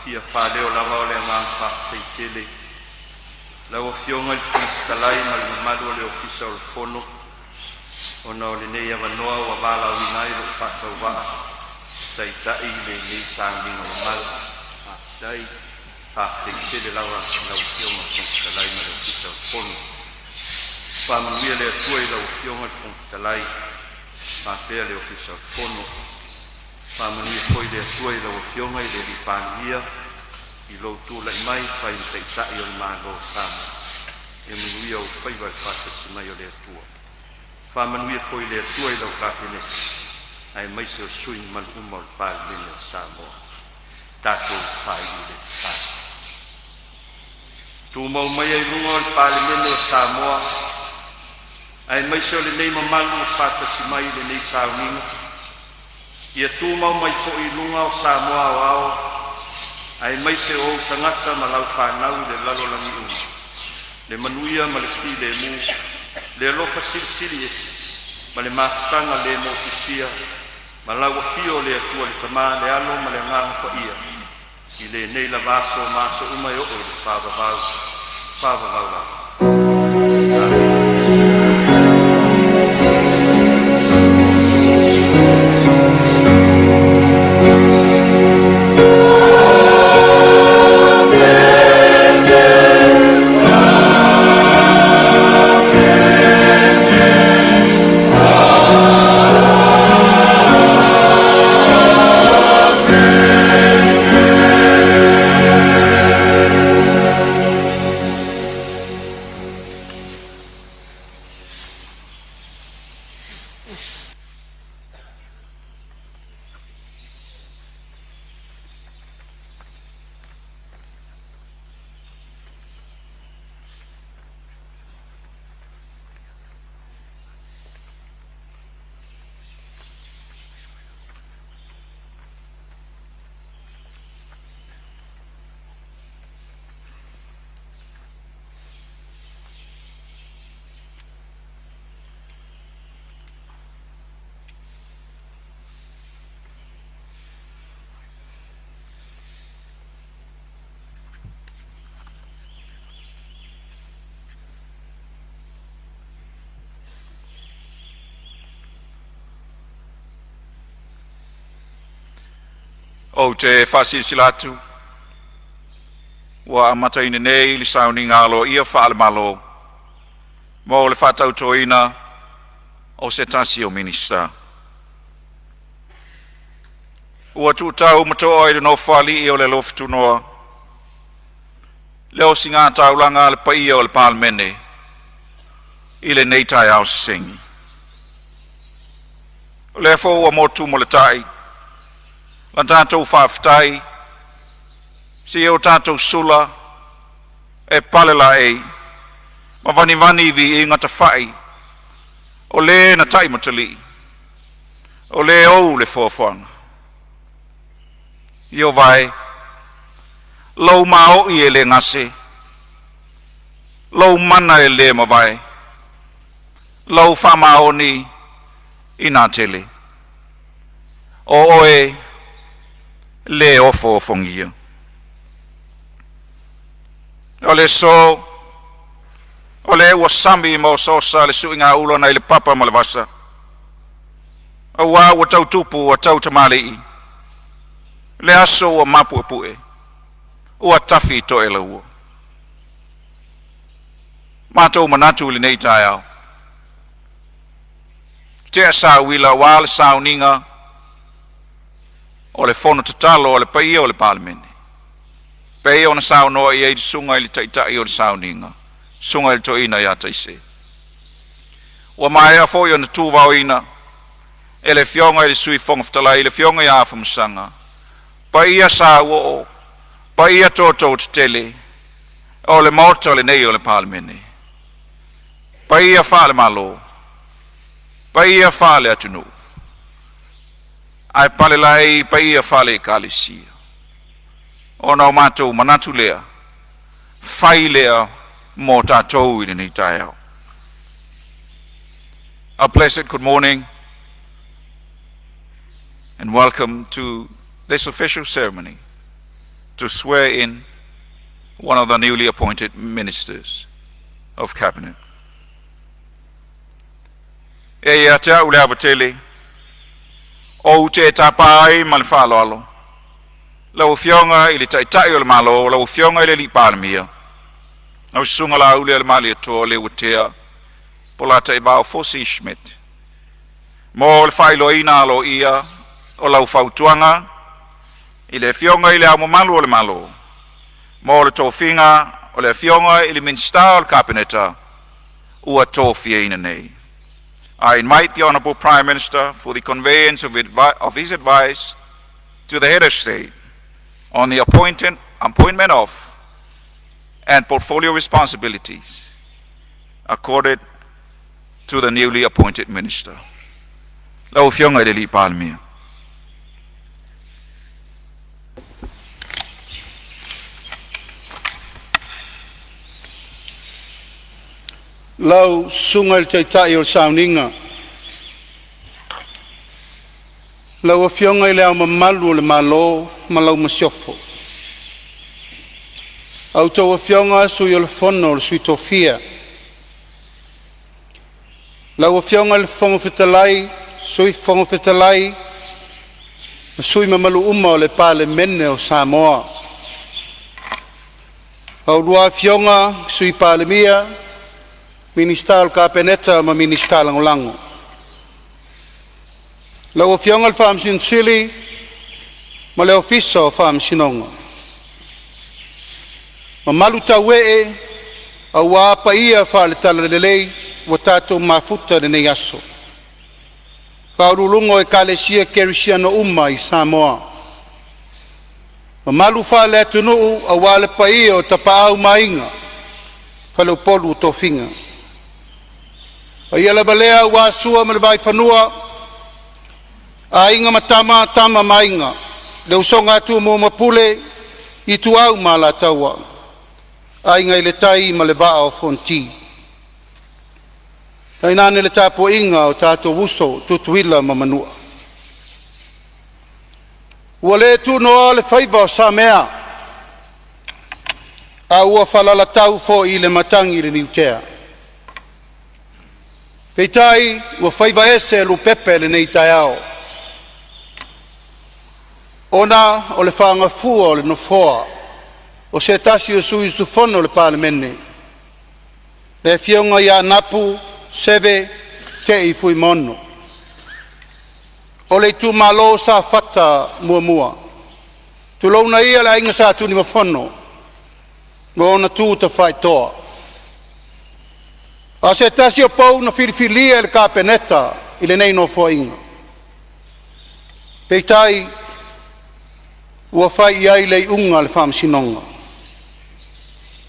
Fia faaleo lava o le agaga faafetai tele i lau Afioga i le Fofoga Fetalai ma le mamalu o le Ofisa o le Fono ona o lenei avanoa ua valaauina ai lo'u faatauvaa e taitai lenei sauniga mamalu. Faafetai, faafetai tele lava i lau Afioga i le Fofoga Fetalai ma le Ofisa o le Fono. Faamanuia le Atua i lau Afioga i le Fofoga Fetalai faapea le Ofisa o le Fono. Faamanuia foi le Atua i lau Afioga i le Palemia i lou tulai mai e fai ma Taitai o le Malo o Samoa. Ia manuia ou faiva i le faatasi mai o le Atua. Faamanuia foi le Atua i lau Kapeneta aemaise o sui usufono mamalu uma o le Palemene o Samoa. Tatou faaiu le tatalo. Tumau maia i luga o le Palemene o Samoa aemaise o lenei mamalu ua faatasi mai i lenei sauniga, ia tumau mai foi i luga o Samoa aoao aemaise o ou tagata ma lau fanau i le lalolagi uma, le manuia ma le filemu, le alofa silisili ese ma le mafutaga le motusia ma lau afio o le Atua le Tama, le Alo ma le Agaga Paia i lenei lava aso ma aso uma e oo i le faavavau, faavavau lava. Amene. Ou te faasilasila atu ua amataina nei le Sauniga Aloaia faale-Malo mo le faatautoina o se tasi o Minisita. Ua tu'utau ma to'a i le Nofoalii o le Alofi Tunoa le osiga taulaga a le paia o le Palemene i lenei taeao sesegi. O lea foi ua motu le tai la tatou faafetai, seia o tatou sula e pale laei ma vanivani viiga tafai o le na taimatalii, o le ou le foafoaga. Ieova e, lou mao'i e le gase, lou mana e le mavae, lau faamaoni ina tele. O oe le ofoofogia. O le aso, o lea ua sami ma osoosa le suigaula nai le papa ma le vasa, auā ua tau tupu ua tau tamalii, le aso ua mapuepue, ua tafi to'elaua. Matou manatu i lenei taeao, tea sauila auā le sauniga o le fono tatalo a le paia o le Palemene. Pei ona saunoa i ai le susuga i le taitai o le sauniga, susuga i le toeaina ia Taise. Ua maea foi ona tuvaoina e le Afioga i le Sui Fofoga Fetalai, le Afioga ia Afamasaga, paia sauoo, paia toto tetele o le Maota lenei o le Palemene. Paia faale-Malo, paia faale-atunuu, ae pale laei paia faale-Ekalesia. Ona o matou manatu lea, fai lea mo tatou i lenei taeao. A blessed good morning and welcome to this official ceremony. to swear in one of the newly appointed ministers of cabinet. E ia te au le ava tele, ou te tapa ai ma le faaaloalo, lau Afioga i le Taitai o le Malo, lau Afioga i le Alii Palemia, lau Susuga Laaulialemalietoa Leuatea Polataivao Fosi Schmidt, mo le faailoaina aloaia o lau fautuaga i le Afioga i le Ao Mamalu o le Malo, mo le tofiga o le Afioga i le Minisita o le Kapeneta ua tofiaina nei. I invite the Honorable Prime Minister for the conveyance of his advice to the Head of State on the appointment of and portfolio responsibilities accorded to the newly appointed minister. Lau Afioga i le Alii Palemia. Lau Susuga i le Taitai o le Sauniga, lau Afioga i le Ao Mamalu o le Malo ma lau Masiofo, a outou Afioga i Sui o le Fono a Sui Tofia, lau Afioga i le Fofoga Fetalai, Sui Fofoga Fetalai ma sui usufono mamalu uma o le Palemene o Samoa. A oulua Afioga i Sui Palemia, Minisita o le Kapeneta ma Minisita Lagolago. Lau Afioga i le Faamasino Sili ma le Ofisa o Faamasinoga. Mamalu tauee aua paia faale-Talalelei ua tatou mafuta i lenei aso, faauluuluga o Ekalesia Kerisiano uma i Samoa, mamalu faale-atunuu aua le paia o Tapaau ma Aiga, Faleupolu o tofiga. O paia lava lea aua Sua ma le Vaifanua, Aiga ma Tama, Tama ma Aiga, le usoga a Tumua ma Pule, Ituau ma Alataua, Aiga i le Tai ma le Vaa o Fonoti. Tainane le tapuaiga a o tatou uso Tutuila ma Manua. Ua le tunoa le faiva o Samea, a ua falalatau foi le matagi i le niutea, peitai ua faiva ese lupepe o lenei taeao, ona o le faagafua o le Nofoa o se tasi o sui usufono o le Palemene, le Afioga ia Anapu Seve Te'i Fuimaono o le itumalo o Safata 1. Tulouna ia le aiga Sa Tunumafono ma ona tu tafaitoa. A o se tasi o pou na filifilia e le Kapeneta i lenei Nofoaiga, peitai ua fai i ai le iuga a le Faamasinoga.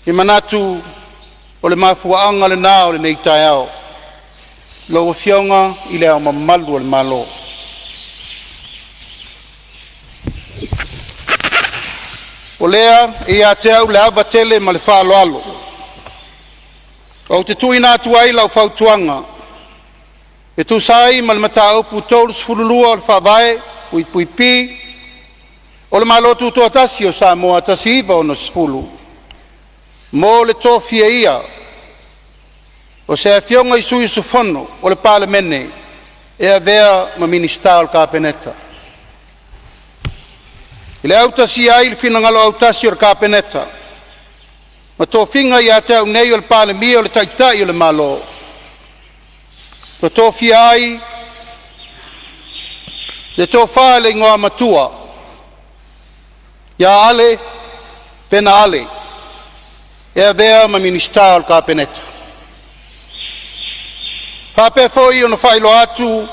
E manatu o le mafuaaga lena o lenei taeao, lau Afioga i Le Ao Mamalu o le Malo. O lea e ia te au le ava tele ma le faaaloalo ou te tuuina atu ai lau fautuaga e tusa ai ma le Mataupu 32 o le Faavae (p) o le Malo Tutoatasi o Samoa 1960 mo le tofialia o se Afioga i Sui Usufono o le Palemene e avea ma Minisita o le Kapeneta. I le autasia ai o le finagalo autasi o le Kapeneta ma tofiga ia te au nei o le Palemia o le Taitai o le Malo, ua tofia ai le Tofa i le Igoamatua Ale Vena Ale e avea ma Minisita o le Kapeneta. E faapea foi ona faailoa atu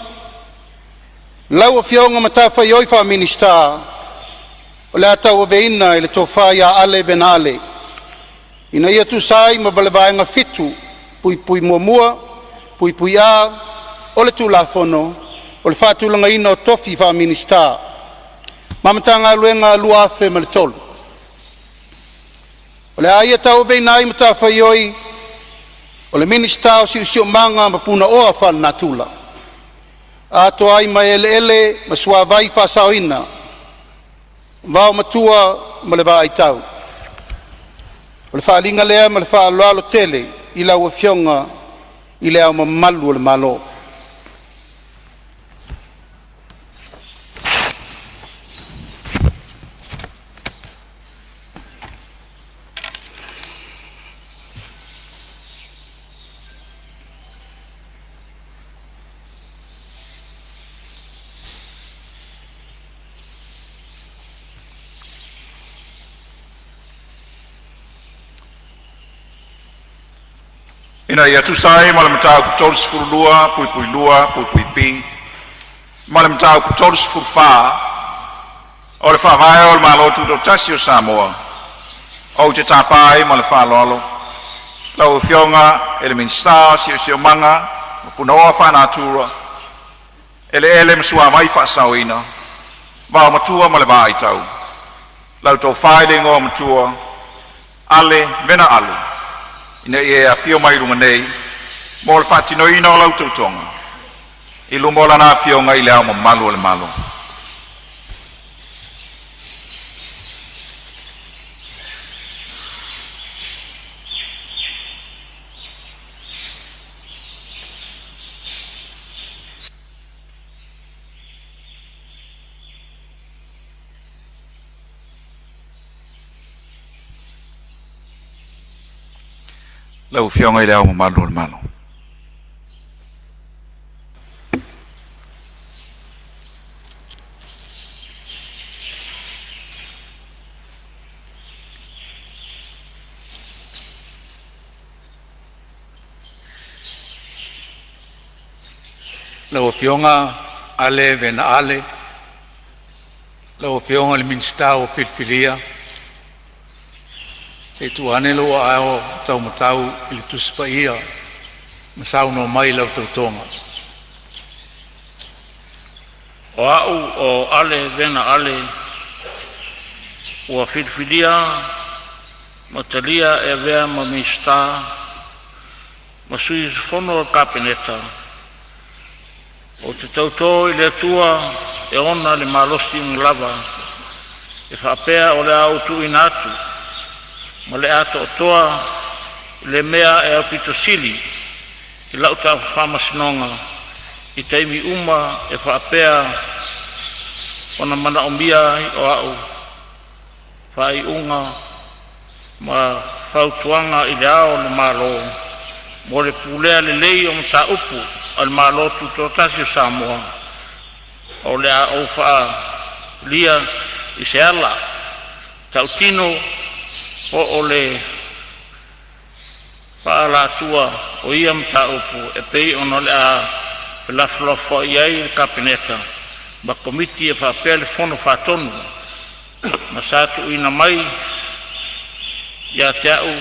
lau Afioga matafaioi faa-Minisita o le a tauaveina e le Tofa Ale Vena Ale, ina ia tusa ai ma le Vaega 7(1)(a) o le Tulafono o le Faatulagaina o Tofi Faa-Minisita ma Matagaluega 2003. O le a ia tauaveina ai matafaioi o le Minisita o Siosiomaga ma Punaoa Faalenatura, atoa ai ma eleele ma suavai faasaoina. Vaomatua ma le Vaai Tau. O le faaaliga lea ma le faaaloalo tele i lau Afioga i Le Ao Mamalu o le Malo. Ina ia tusa ai ma le Mataupu 32(2)(b) ma le Mataupu 34 o le Faavae o le Malo Tutoatasi o Samoa, ou te tapa ai ma le faaaloalo lau Afioga i le Minisita o Siosiomaga, Punaoa Faalenatura, Eleele ma Suavai Faasaoina, le Vaomatua ma le Vaai Tau, lau Tofa i le Igoamatua Ale Vena Ale, ina ia e afio mai i luma nei mo le faatinoina o lau tautoga i luma o Lana Afioga i Le Ao Mamalu o le Malo. Lau Afioga i Le Ao Mamalu o le Malo. Lau Afioga Ale Vena Ale, lau Afioga i le Minisita ua filifilia, se i tuu ane lou aao taumatau i le Tusi Paia ma saunoa mai i lau tautoga. O A'u o Ale Vena Ale, ua filifilia ma talia e avea ma Minisita ma Sui Usufono o le Kapeneta, ou te tauto i le Atua e ona le malosi uma lava, e faapea o le a ou tuuina atu ma le atoatoa i le mea e aupito sili i lau faamasinoga i taimi uma e faapea ona manaomia ai o a'u Faaiuga ma Fautuaga i Le Ao o le Malo mo le pulea lelei o mataupu a le Malo Tutoatasi o Samoa. O le a ou faaalia i se ala ta'utino po o le faaalatua o ia mataupu e pei ona o le a felafolafoai ai le Kapeneta ma Komiti e faapea le Fono Faatonu, ma sa tuuina mai ia te a'u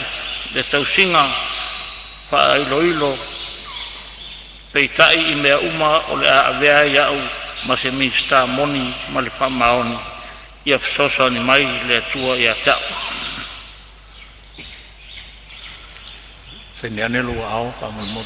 le tausiga faailoilo. Peitai, i mea uma o le a avea ai a'u ma se Minisita moni ma le faamaoni, ia fesoasoani mai le Atua ia te a'u. Saini ane lou aao faamolemole.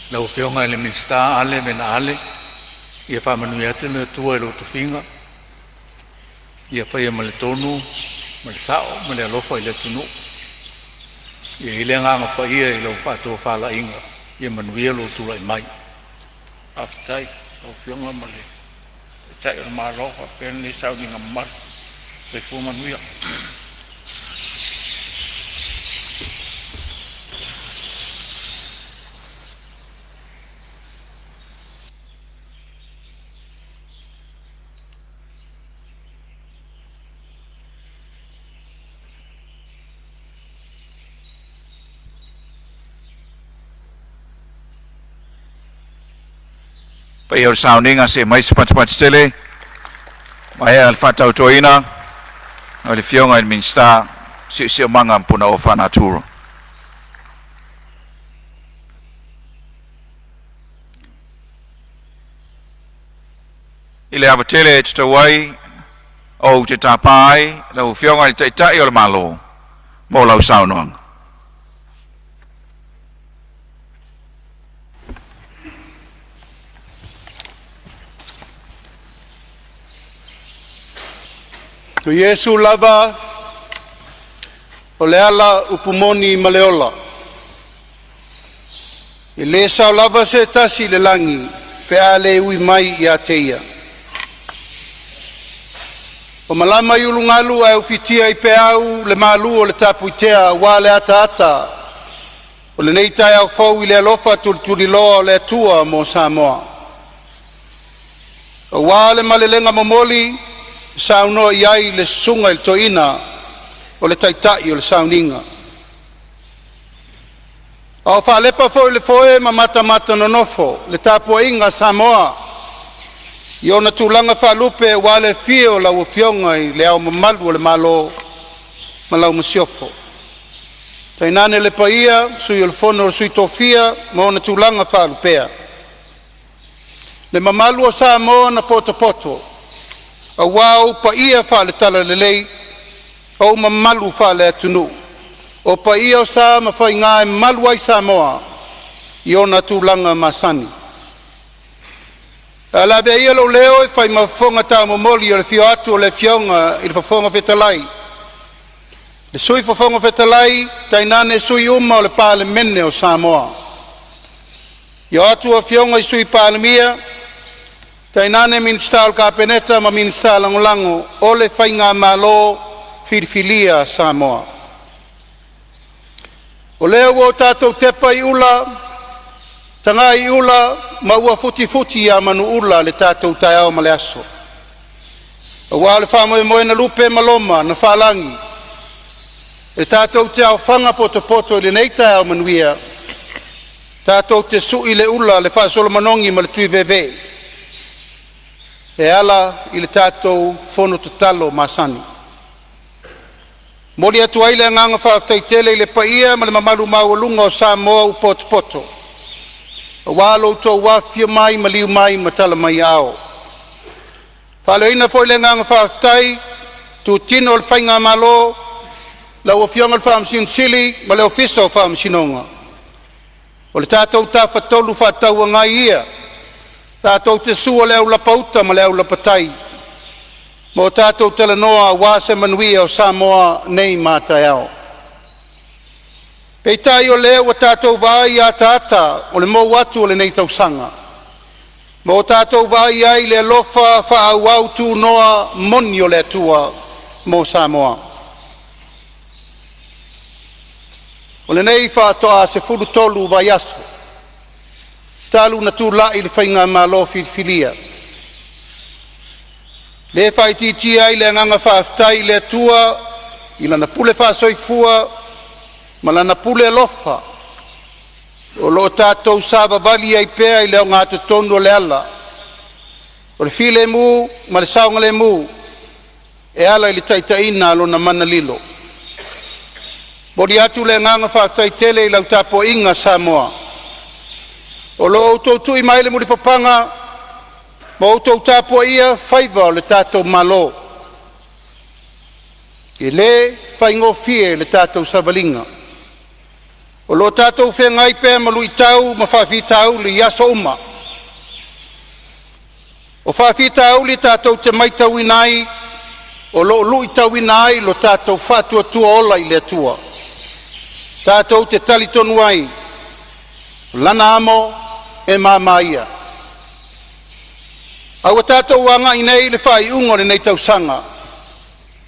Lau Afioga i le Minisita Ale Vena Ale, ia faamanuia atu le Atua i lou tofiga, ia faia ma le tonu ma le sao ma le alofa i le atunuu. Ia i ai le agaga paia i lau faatofalaiga. Ia manuia lou tulai mai. Faafetai i lau Afioga ma le Taitai o le Malo faapea lenei sauniga mamalu. Soifua manuia. Paia o le sauniga se mai se patupatu tele, maea le faatautoina o le Afioga i le Minisita Siosiomaga ma Punaoa Faanatura. I le ava tele e tatau ai ou te tapa ai lau Afioga i le Taitai o le Malo mo lau saunoaga. O Iesu lava o le ala upu moni ma le ola. E le sao lava se tasi i le lagi pe a le ui mai ia te Ia. O malama i ulugalu ae ufitia i peau le malu o le tapuitea aua le ataata o lenei taeao fou i le alofa tulituliloa o le Atua mo Samoa. Aua le malelega momoli na saunoa i ai le susuga i le toeaina o le taitai o le sauniga. A o faalepa foi le foe ma matamata nonofo le tapuaiga a Samoa i ona tulaga faalupe aua le afio o lau Afioga i Le Ao Mamalu o le Malo ma lau Masiofo, tainane le paia o Sui o le Fono a Sui Tofia ma ona tulaga faalupea. Le mamalu o Samoa na potopoto aua ou paia faale-Talalelei, o ou mamalu faale-Atunuu, o paia o sa ma faiga e malu ai Samoa i ona tulaga masani. Ae o le a avea ia lou leo e fai ma fofoga taumomoli o le afio atu o le Afioga i le Fofoga Fetalai, le Sui Fofoga Fetalai, tainane sui usufono uma o le Palemene o Samoa. Afio atu Afioga i Sui Palemia, tainane Minisita o le Kapeneta ma Minisita Lagolago o le Faigamalo Filifilia a Samoa. O lea ua tatou tepa i ula tagai i ula ma ua futifuti a manuula le tatou taeao ma le aso, aua o le faamoemoe na lupe e maloma na faalagi e tatou te aofaga potopoto i lenei taeao manuia, tatou te sui le ula, le faasolomanogi ma le tuiveevee e ala i le tatou fono tatalo masani. E momoli atu ai le agaga faafetai tele i le paia ma le mamalu maualuga o Samoa ua potopoto aua lo outou afifio mai, maliu mai ma tala mai aao. E faaleoina foi le agaga faafetai i itutino o le faigamalo, lau Afioga i le Faamasino Sili ma le Ofisa o Faamasinoga. O le tatou Tafatolu Fefaatauagai ia, tatou te sua le aulapa uta ma le aulapa tai ma o tatou talanoa aua se manuia o Samoa nei ma a taeao. Peitai o lea ua tatou vaai i ataata o le mou atu o lenei tausaga ma o tatou vaai ai i le alofa faaauau tunoa moni o le Atua mo Samoa. O lenei faatoa 13 vaiaso talu ona tulai le Faigamalo Filifilia, le faaitiitia ai le agaga faafetai i le Atua i Lana pule faasoifua ma Lana pule alofa o lo o tatou savavali ai pea i le ogatotonu o le ala o le filemu ma le saogalemu e ala i le taitaiga a Lona mana lilo. E momoli atu le agaga faafetai tele i lau tapuaiga Samoa, o lo o outou tui mai le mulipapaga ma outou tapuaia faiva o le tatou Malo. E le faigofie le tatou savaliga. O lo o tatou feagai pea ma luitau ma faafitauli i aso uma. O faafitauli tatou te matauina ai o lo o luitauina ai lo tatou faatuatua i le Atua. Tatou te talitonu ai o Lana amo e mama ia. A ua tatou agai nei i le faaiuga o lenei tausaga,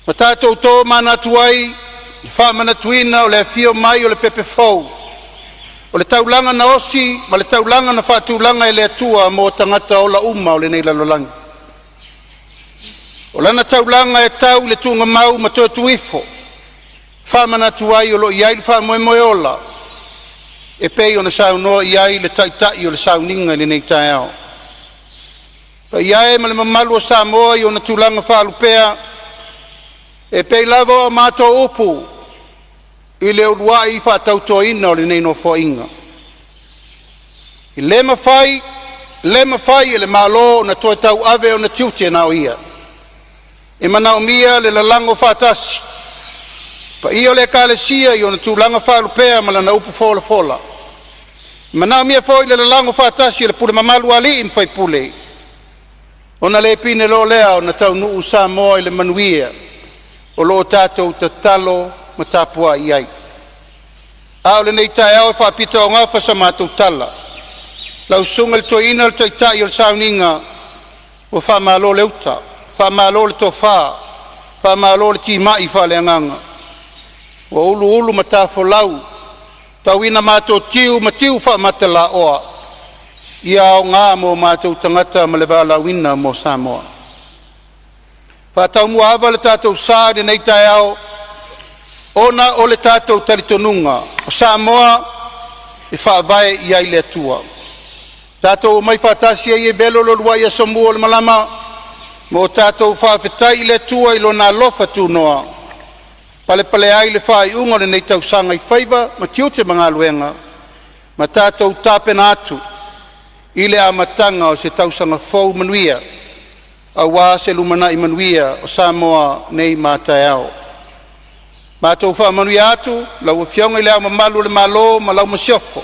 ma tatou tomanatu ai i le faamanatuina o le afio mai o le pepe fou, o le taulaga na osi ma le taulaga na faatulaga e le Atua mo tagata ola uma o lenei lalolagi. O Lana taulaga e tau i le tugamau ma toe tuu ifo, faamanatu ai o lo o i ai le faamoemoe ola e pei ona saunoa i ai le Taitai o le sauniga i lenei taeao. Le paia e ma le mamalu o Samoa i ona tulaga faalupea, e pei lava o a matou upu i le uluai faatautoina o lenei Nofoaiga, e le mafai, le mafai e le Malo ona toe tauave ona tiute na o ia. E manaomia le lalago faatasi, paia o le Ekalesia i ona tulaga faalupea ma lana upu folafola. E manaomia foi le lalago faatasi o le pule mamalu a alii ma faipule, ona le pine loa lea ona taunuu Samoa i le manuia o lo o tatou tatalo ma tapuai ai. A o lenei taeao e faapitoaugafa sa matou tala, lau Susuga i le Toeaina o le Taitai o le Sauniga, ua faamalo le uta, faamalo le tofa, faamalo le timai faaleagaga. Ua uluulu matafolau tauina matotiu ma tiu faamatalaoa, ia aoga mo o matou tagata ma le valaauina mo Samoa. Faataumuaava le tatou sa i lenei taeao ona o le tatou talitonuga, o Samoa e faavae i ai le Atua. Tatou omai faatasi ai e velo le uluai asomua o le malama ma o tatou faafetai i le Atua i Lona alofa tunoa, palepale ai le faaiuga o lenei tausaga i faiva ma tiute ma galuega, ma tatou tapena atu i le amataga o se tausaga fou manuia aua se lumanai manuia o Samoa nei ma a taeao. Matou faamanuia atu lau Afioga i Le Ao Mamalu o le Malo ma lau Masiofo,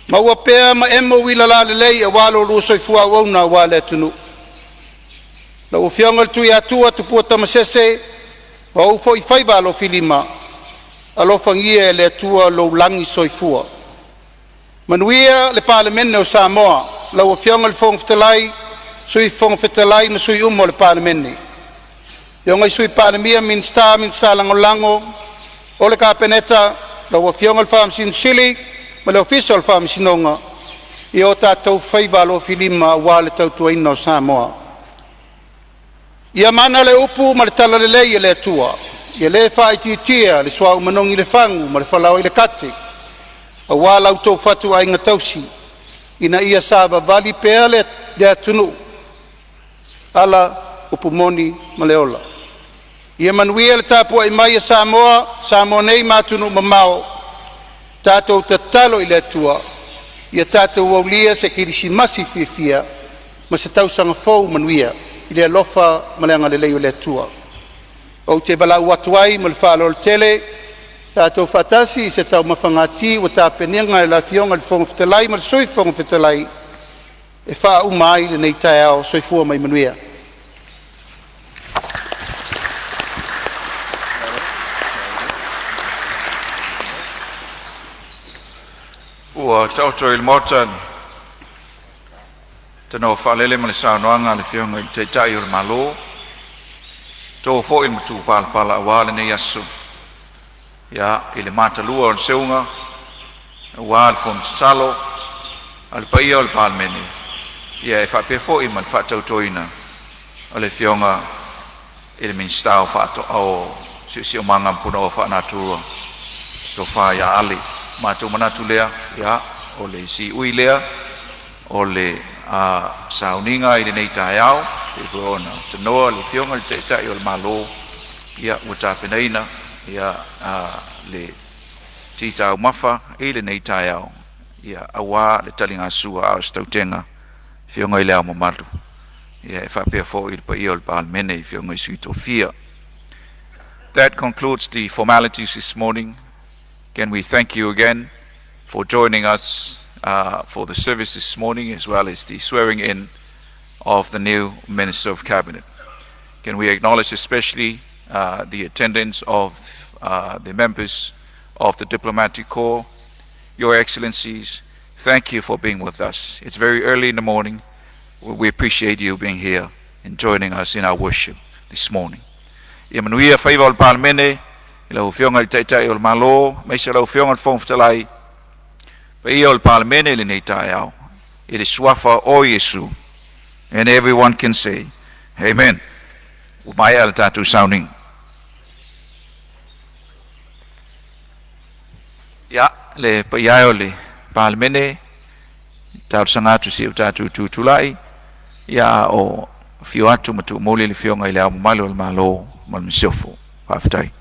maua pea ma emo uila lalelei aua lo oulua soifua auauna aua le atunuu. Lau Afioga i le Tuiatua Tupua Tamasese ma ou foi faiva alofilima, alofagia e le Atua lou lagi soifua. Manuia le Palemene o Samoa, lau Afioga i le Fofoga Fetalai, Sui Fofoga Fetalai ma sui usufono uma o le Palemene, afioga i Sui Palemia, Minisita, Minisita Lagolago o le Kapeneta, lau Afioga i le Faamasino Sili ma le Ofisa o le Faamasinoga, ia o tatou faiva alofilima aua le tautuaina o Samoa. Ia mana le upu ma le talalelei a le Atua, ia le faaitiitia le suauu manogi i le fagu ma le falaoa i le kate aua la outou fatuaiga tausi ina ia savavali pea le atunuu ala upu moni ma le ola. Ia manuia le tapuai mai a Samoa, Samoa nei ma atunuu mamao. Tatou tatalo i le Atua ia tatou aulia se Kerisimasi fiafia ma se Tausaga Fou manuia i le alofa ma le agalelei o le Atua. Ou te valaau atu ai ma le faaaloalo tele, tatou faatasi i se taumafagati ua tapenega e le Afioga i le Fofoga Fetalai ma le Sui Fofoga Fetalai e faauma ai lenei taeao. Soifua ma ia manuia. Ua taoto i le Maota le tanoa faalele ma le saunoaga a le Afioga i le Taitai o le Malo, to foi le matupalapala aua lenei aso i le matalua o le seuga aua le fono tatalo a le paia o le Palemene, e faapea foi ma le faatautoina o le Afioga i le Minisita o le Siosiomaga ma Punaoa Faalenatura, le Tofa ia Ale. Ua matou manatu lea, o le siui lea o le sauniga i lenei taeao, e pei foi ona tanoa le Afioga i le Taitai o le Malo, ua tapenaina le ti taumafa i lenei taeao aua le taligasua a o se tautega a le Afioga i Le Ao Mamalu e faapea foi le paia o le Palemene i Afioga i sui usufono tofia. That concludes the formalities this morning. Can we thank you again for joining us for the service this morning, as well as the swearing in of the new Minister of Cabinet. Can we acknowledge especially the attendance of the members of the Diplomatic Corps? Your Excellencies, thank you for being with us. It's very early in the morning. We appreciate you being here and joining us in our worship this morning. Ia manuia faiva o le Palemene, i lau Afioga i le Taitai o le Malo, aemaise lau Afioga i le Fofoga Fetalai, paia o le Palemene i lenei taeao, i le suafa o Iesu. And everyone can say, "Amen." Ua maea le tatou sauniga. Ia, le paia e o le Palemene, talosaga atu i si o tatou tutulai, ia o afio atu ma tuumuli le Afioga i le Ao Mamalu o le Malo ma le Masiofo. Faafetai.